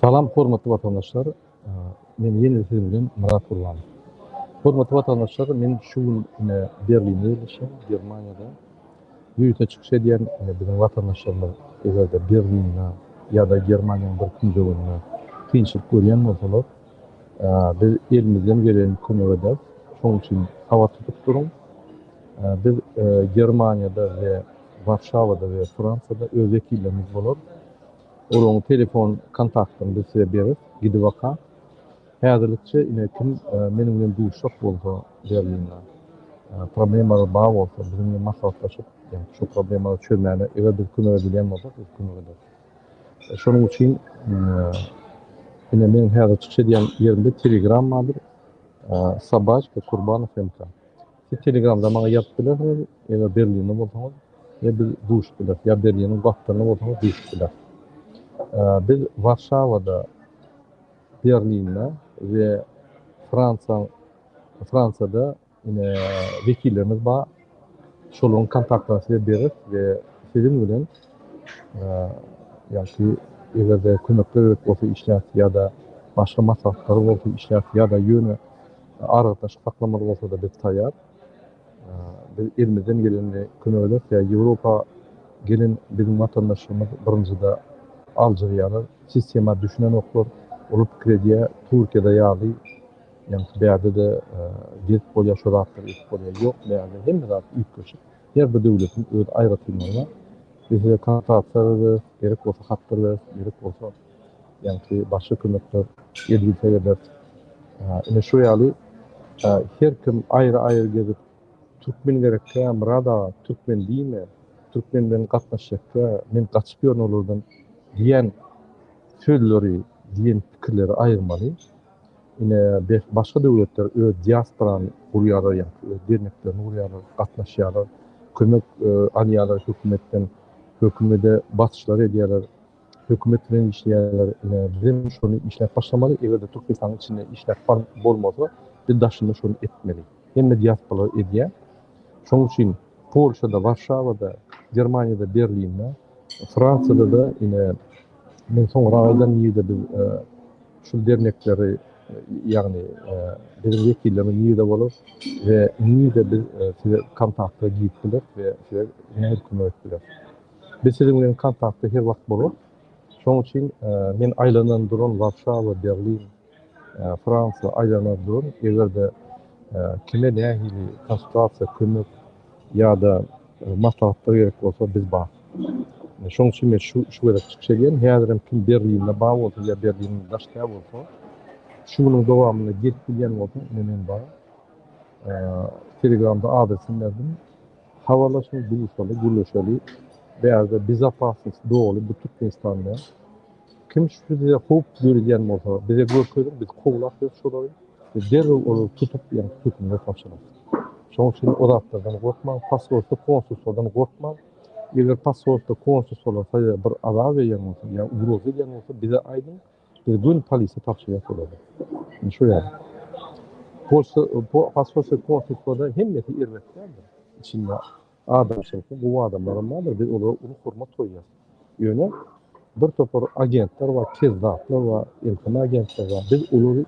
Salam hormatly watandaşlar. Men ýene siziň bilen Myrat Gurbanow. Hormatly watandaşlar, men şu gün ine Berlinde ýerleşýän, Germaniýada. Ýörite çykyş edýän ine biziň watandaşlarymyz eger-de Berlinde ýa-da Germaniýanyň bir künjeginde kynçylyk görýän bolsalar, biz elimizden geleni kömek ederis. Şonuň üçin habar tutup duruň. Biz Germaniýada we Warşawada we Fransiýada öz wekillerimiz bolar. Olaryň telefon kontaktlaryny biz size bereris, gidip okaň. Häzirlikçe ine kim meniň bilen duşjak bolsa Berlinde, problemalary bar bolsa biziň bilen maslahatlaşyp, ýagny şu problemalary çözmäne eger biz kömek edilýän bolsak biz kömek ederis. Şonuň üçin ine meniň häzir çykyş edýän ýerimde Telegram bardyr. Sobaçka Kurbanow MK. Siz Telegramda maňa ýazyp bilersiňiz, eger Berlinde bolsaňyz we biz duşup bileris, ýa Berliniň gapdalynda bolsaňyz duşup bileris. Biz Warşawada, Berlinde we Fransiýa Fransiýada ine wekillerimiz bar. Şolaryň kontaktlaryny size bereris we siziň bilen ýa-ki eger-de kömekler gerek bolsa işläris ýa-da başga maslahatlar bolsa işläris ýa-da ýöne Aragatnaşyk saklamaly bolsa-da biz taýýar. Biz elimizden gelenini kömek ederis. Ýa Ýewropa gelen biziň watandaşlarymyz birinjide aljyraýarlar, sistema düşünenoklar. Olar pikir edýär, Türkiýede ýaly, ýagny bärde-de gezip bolýar, şo zatlary edip bolýar. Ýok, bärde hemme zat üýtgeşik. Her bir döwletiň öz aýratynlygy bar. Biz size konsultasiýa bereris, gerek bolsa hatlar bereris, gerek bolsa ýaňky başga kömekler edibilsek ederis. Ine şu ýaly her kim aýry-aýry gezip türkmen gerekkä Myrat aga türkmen diýme, türkmen bilen gatnaşjakka men gaçyp ýörün olardan diýen sözleri diýen pikirleri aýyrmaly. Ine başga döwletler öz diasporany gurýarlar ýaňky öz derneklerini gurýarlar, gatnaşýarlar, kömek alýarlar hökümetden, hökümede basyşlar edýärler. Hökümet bilen işleýärler. Ine, bizem şony işläp başlamaly. Eger-de Türkmenistanyň içinde işläp bolmasa, biz daşynda şony etmeli. Hemme diasporalar edýär. Şonuň üçin Polşada, Warşawada, Germaniýada, Berlinde, Fransiýada-da ine men soňrak aýdan nirde biz şul dernekleri, ýagny biziň wekillerimiz nirde bolar we nirde biz size kontakta girip bileris we size nähili kömek edip bileris. Biz siziň bilen kontaktda her wagt bolarys. Şonuň üçin men aýlanan duran Warşawa, Berlin, Fransiýa aýlanar duran. Eger-de kime nähili konsultasiýa, kömek ýa-da maslahatlar gerek bolsa biz bar. Şonuň üçin men şu şu gezek çykyş edýän. Häzirem kim Berlinde bar bolsa ýa Berliniň daşda bolsa, şu günüň dowamynda gelip bilýän bolsa, ine men bar. Telegramda adresimi berdim. Habarlaşyň duşaly gürleşeli bärde bezopasnost doly bu Türkmenistanda kim şu bize howp döredýän bolsa bize görkeziň biz kowlap ýörüs şolary we derrew olary tutup ýa hökümete tabşyrarys. Şonuň üçin o zatlardan gorkmaň posolstwo konsulstwodan gorkmaň eger posolstwo konsulstwolar size bir azar berýän bolsa ýa ugroza edýän bolsa bize aýdyň biz göni polisiýa tabşyrýas olary. Indi şu ýaly. Posolstwo konsulstwoda hemmesi erbet däldir. Içinde adamçylykly gowy adamlaram bardyr. Biz olara uly hormat goýýas. Ýöne bir topar agentler bar, kezzaplar bar, elhana agentler bar. Biz olary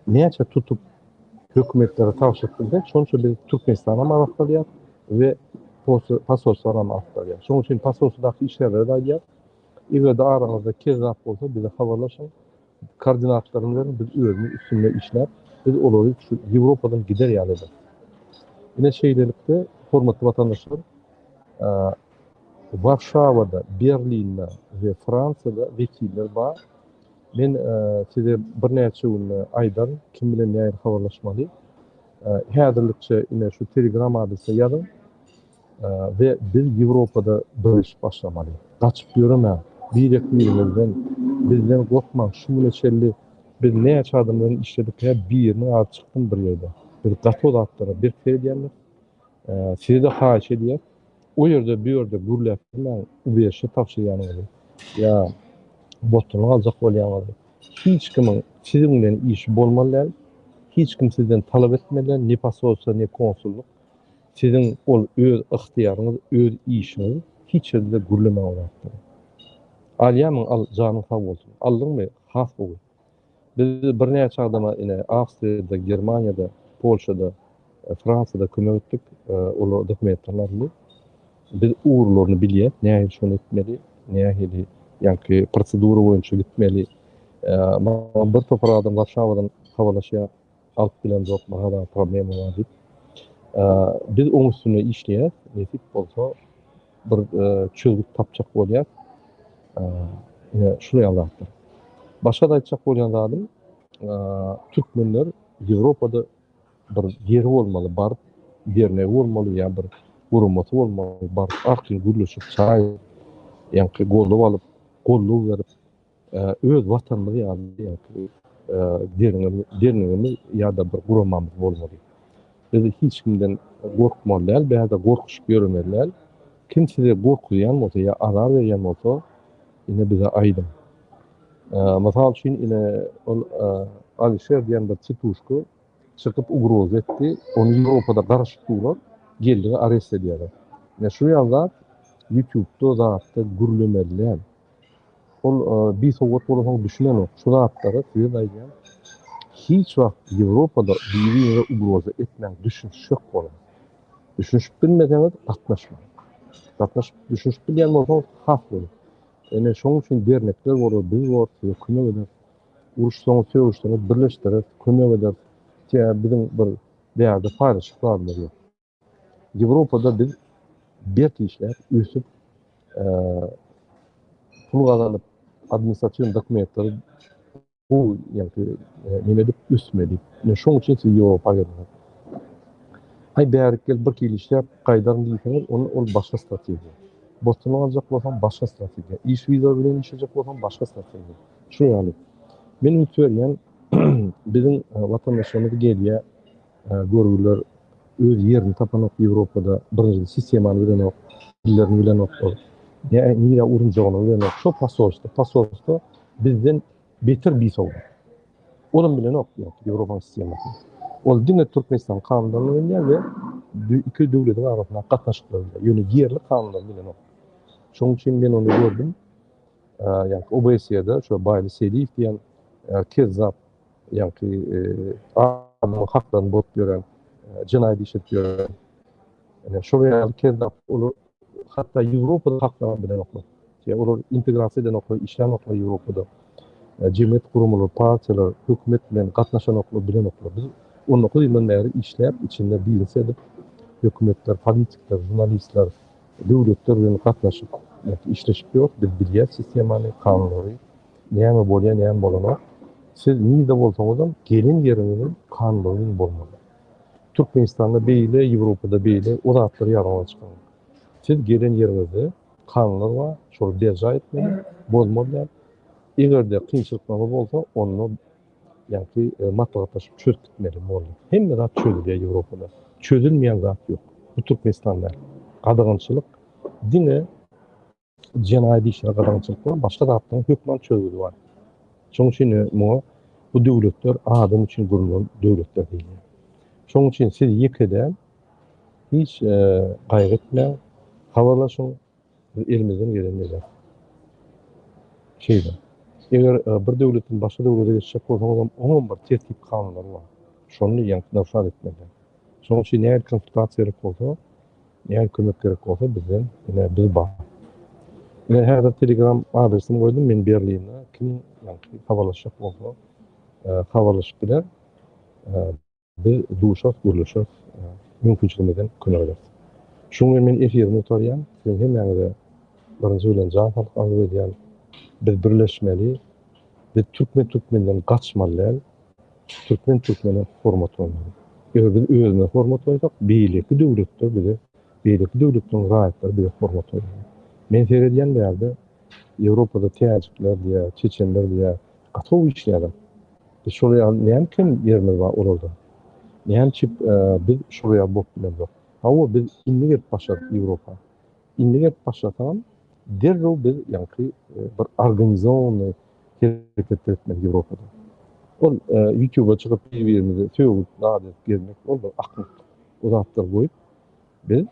näçe tutup hökümetlere tabşyryp bilsek, şonça biz Türkmenistanam arassalýas we posolstwanam arassalýas. Şonuň üçin posolstwadaky işgärlere-de aýdýas, Eger-de araňyzda kezzap bolsa bize habarlaşyň, koordinatlaryny beriň, biz özümiz üstünde işläp, biz olary şu Ýewropadan gider ýaly ederis. Ine şeýlelikde, hormatly watandaşlar, Warşawada, Berlinde we Fransiýada wekiller bar. Men size birnäçe günde aýdaryn, kim bilen nähili habarlaşmaly. Häzirlikçe ine şu Telegram adresine ýazyň. We biz Ýewropada birleşip başlamaly. Gaçyp ýöremäň. Birek-biriňizden, bizden gorkmaň. Şu güne çenli biz näçe adam bilen işledik, hä biriniň ady çykdymy bir ýerde. Biz gaty o zatlara berk seredýändiris. Size-de haýyş edýäs, o ýerde, bu ýerde gürläp ýörmäň, ubežişe tabşyrýanyňyzy ýa botuny aljak bolýaňyzy. Hiç kimiň siziň bilen işi bolmaly däl. Hiç kim sizden talap etmeli däl, ne posolstwo, ne konsullyk. Siziň ol öz ygtyýaryňyz, öz işiňiz, hiç ýerde-de gürlemäň o zatlary. Alýamyň al, janyň sag bolsun. Aldyňmy, has gowy. Biz birnäçe adama ine Awstriýada, Germaniýada, Polşada, Fransiýada kömek etdik. Olar dokumentlerini aldy. Biz ugurlaryny bilýäs, nähili şony etmeli, nähili ýaňky prosedura boýunça gitmeli. Maňa bir topar adam Warşawadan habarlaşýar, alyp bilemzok, maňa problema bar diýip. Biz oň üstünde işleýäs, nesip bolsa bir çözgüt tapjak bolýas. Ine şular ýaly zatlar. Başga-da aýtjak bolýan zadym, türkmenler Ýewropada bir ýeri bolmaly, baryp dernegi bolmaly ýa bir guramasy bolmaly, baryp arkaýyn gürleşip, çaý ýaňky goldaw alyp, goldaw berip, öz watanymyz ýaly ýaňky dernegimiz ýa-da bir guramamyz bolmaly. Biz hiç kimden gorkmaly däl, bärde gorkuşyp ýöremeli däl. Kim size gorkuzýan bolsa ýa azar berýän bolsa, ine bize aýdyň. Mysal üçin, ine ol Alişer diýen bir tituşka çykyp ugroza etdi. Ony Ýewropada garaşyp durlar, geldigi arest edýärler. Ine şu ýaly zat ýutubda zatda gürlemeli däl. Ol bisowat bolansoň düşünenok. Şu zatlara size-de aýdýan, hiç wagt Ýewropada biri-biriňize ugroza etmäň, düşünişjek boluň. Düşünişip bilmeseňiz gatnaşmaň. Gatnaşyp düşünişip bilýän bolsaňyz has gowy. Ine şoň üçin dernekler bolar, biz borus, size kömek ederis. Uruşsaňyz, sögüşseňiz birleşdireris, kömek ederis. Sebäbi biziň bir bärde paýlaşyk zadymyz ýok. Ýewropada biz berk işläp, ösüp, pul gazanyp, administratiw dokumentleri gowy ýagny neme edip ösmeli. Ine şoň üçin siz Ýewropa geldiňiz. Aý bärik gelip bir hili işläp gaýdaryn diýseňiz, onda ol başga strategiýa. Bostonda galjak bolsaň başga strategiýa. Iş wiza bilen işlejek bolsaň başga strategiýa. Şu ýaly. Men üns berýän biziň watandaşlarymyz gelýär Görgüler öz ýerini tapanok Ýewropada, birinjiden sistemany bilenok, dillerini bilenoklar. Nä nirä urunjagyny bilenok. Şo posolstwo, posolstwo bizden beter bisowat. Olam bilenok ýok Ýewropanyň sistemasyny. Ol diňe Türkmenistanyň kanunlaryny bilýär we iki döwletiň arasyndaky gatnaşyklary bilýär. Ýöne ýerli kanunlary bilenok. Şonuň üçin men ony gördüm. Ýa OBSE-de şo Baýly Seliýew diýen kezzap ýaňky adamyň haklaryny bozup ýören, jenaýat iş edip ýören. Ine, şol ýaly kezzap olar hatda Ýewropada haklaryny bilenoklar. Ýa olar integrasiýa edenoklar, işlänoklar Ýewropada. Jemgyýet guramalary, partiýalar, hökümet bilen gatnaşanoklar, bilenoklar. Biz 19 ýyldan bäri işläp, içinde biznes edip, hökümetler, politikler, žurnalistler, döwletler bilen gatnaşyp, işleşip ýörüs. Biz bilýäs sistemany, kanunlary. Näme bolýar, näme bolanok. Siz nirde bolsaňyzam gelen ýeriňiziň kanunlary bilen bolmaly. Türkmenistanda beýle, Ýewropada beýle, o zatlary ýadyňyzdan çykaryň. Siz gelen ýeriňizde kanunlar bar, şolary berjaý etmeli, bozmaly däl. Eger-de kynçylyklaryňyz bolsa, onda ýaňky maslahatlaşyp çözüp gitmeli boldy. Hemme zat çözülýär Ýewropada. Çözülmeýän zat ýok. Bu Türkmenistan däl. Gadagançylyk diňe Jenaýat işleri gadagançylyk bilen başga zatlaryň hökman çözgüdi bar. Şonuň üçin muňa bu döwletler adam üçin gurlan döwletler diýilýär. Şonuň üçin siz ýeke däl, hiç gaýgy etmäň, habarlaşyň, biz elimizden gelenini ederis. Şeýle. Eger bir döwletden başga döwlete geçjek bolsaňyzam, oňam bir tertip kanunlary bar. Şony ýaňky nyrfat etmeli. Şonuň üçin nähili konsultasiýa gerek bolsa, nähili kömek gerek bolsa bizden ine biz bar. Ine häzir Telegram adresimi goýdum, men Berlinde kim ýaňky habarlaşjak bolsa habarlaşyp biler. Biz duşarys, gürleşeris, mümkinçiligimizden kömek ederis. Şunuň bilen men efirimi gutarýan. Siziň hemmäňize birinji bilen jan saglyk arzuw edýän. Biz birleşmeli. Biz türkmen türkmenden gaçmaly däl. Türkmen türkmene hormat goýmaly. Eger biz özümize hormat goýsak, beýleki döwletler bize, beýleki döwletleriň raýatlary bize hormat goýmaly. Men seredýän bärde Ýewropada täjikler diýýär, çeçenler diýýär, gaty gowy işleýärler. Biz şol ýaly näme kem ýerimiz bar olardan? Näme üçin biz şol ýaly bolup bilemzok? Hawa, biz indi gelip başladyk Ýewropa. Indi gelip başlasagam, derrew biz ýaňky bir organizowanyý hereketler etmeli Ýewropada. Ol ýutuba çykyp bir-birimizi sögüp, zat edip gezmek ol bir akmaklyk. O zatlary goýup biz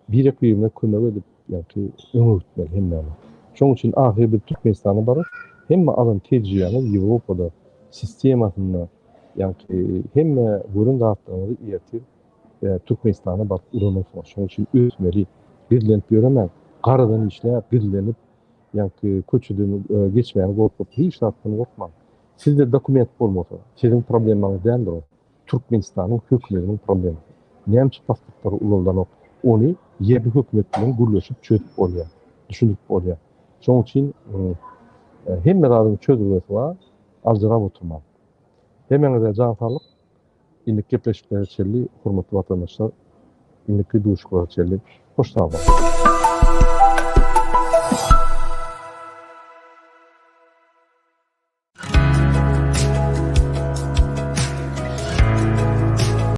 birek-birimize kömek edip ýaňky öňe gitmeli hemmämiz. Şonuň üçin ahyry biz Türkmenistana baryp, hemme alan tejribäňiz Ýewropada sistemasynda, ýaňky hemme gören zatlaryňyzy ertir Türkmenistana baryp ulanarsyňyz. Şonuň üçin ösmeli. Gizlenip ýöremäň. Garadan işläp, gizlenip, ýaňky köçeden geçmäge gorkup, hiç zatdan gorkmaň. Sizde dokument bolmasa, siziň problemaňyz däldir o. Türkmenistanyň hökümetiniň problemasy. Näme üçin pasportlary ulaldanok? Ony ýerli hökümet bilen gürleşip çözüp bolýar, düşündirip bolýar. Şonuň üçin hemme zadyň çözgüsi bar, aljyrap oturmaň. Hemmäňize jan saglyk. Indiki gepleşiklere çenli hormatly watandaşlar, indiki duşuşyklara çenli hoş sag boluň.